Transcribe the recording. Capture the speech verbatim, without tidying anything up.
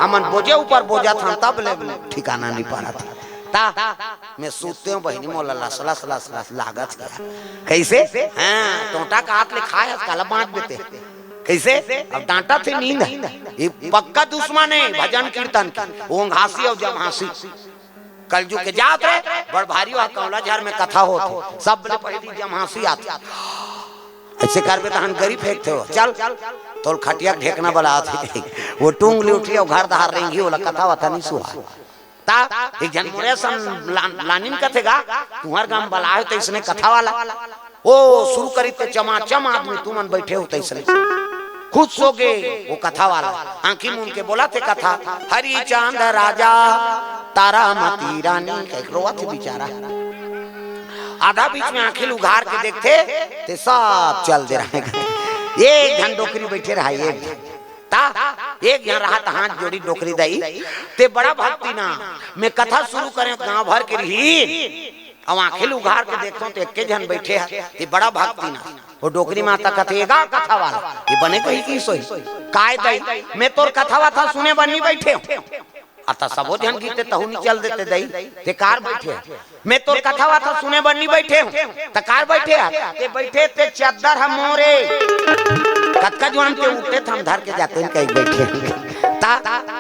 हमन बोझे ऊपर बोझा थन, तब ले ठिकाना नहीं पड़त। ता मैं सूतते हूँ बहिनी, मोला लस लस लस लस लागत हे। कैसे? हाँ, टोंटा काट ले खाए हस, काला बांच देते। कैसे? अब डांटा थे नींद हे। ये पक्का दुश्मन हे भजन कीर्तन के, ओंघासी और जम्हासी। कलजुग के जात रहे, बड़ भारी वह कौला झर में कथा होत हे, सब ले पहली जम्हासी आथे। ऐसे करबे तहन गरी फेंकथे हो। चल, तोल खटिया के ढेकना बलात हे। वो टूंग ले उठिया, घर दहार रेंगी, ओला कथा वथा नहीं सुहा। ता एक झन मोरे सन लान-, लानिन कथे गा, तुहर गांव बला हे तो इसने कथा वाला। ओ, शुरू करी ते चमाचम आदमी, तुमन बैठे हो तैसने। खुश हो गे वो कथा वाला, आंखी मूंद के बोलथे कथा, हरिचंद राजा, तारामती रानी, कह के रोवत हे बेचारा। आधा बीच में आंखी उघार के देखथे, ते सब चल दे रहे। एक झन डोकरी बैठे रहा, एक झन। ता एक झन रहा, त हाथ जोड़ी डोकरी दई, ते बड़ा भक्ति ना। मैं कथा शुरू करें, गांव भर के रही, अब आंखी उघार के देखथों, ते एक्के झन बैठे हे, ते बड़ा भक्ति ना। वो डोकरी माता कथे, "ए गा कथा वाला, ये बने कही की सोई? काय दई, मैं तोर कथा वथा सुने बर नहीं बैठे हूँ।" अता सबो झन गीते तहु नहीं चल देते दई, ते कार बैठे हे। मैं तोर कथा वथा सुने बर नहीं बैठे हूँ, त कार बैठे हे। ते बैठे ते चद्दर ह मोरे। कतका जुआन ते उठे थम धर के जाते हैं, कहीं बैठे हैं। ता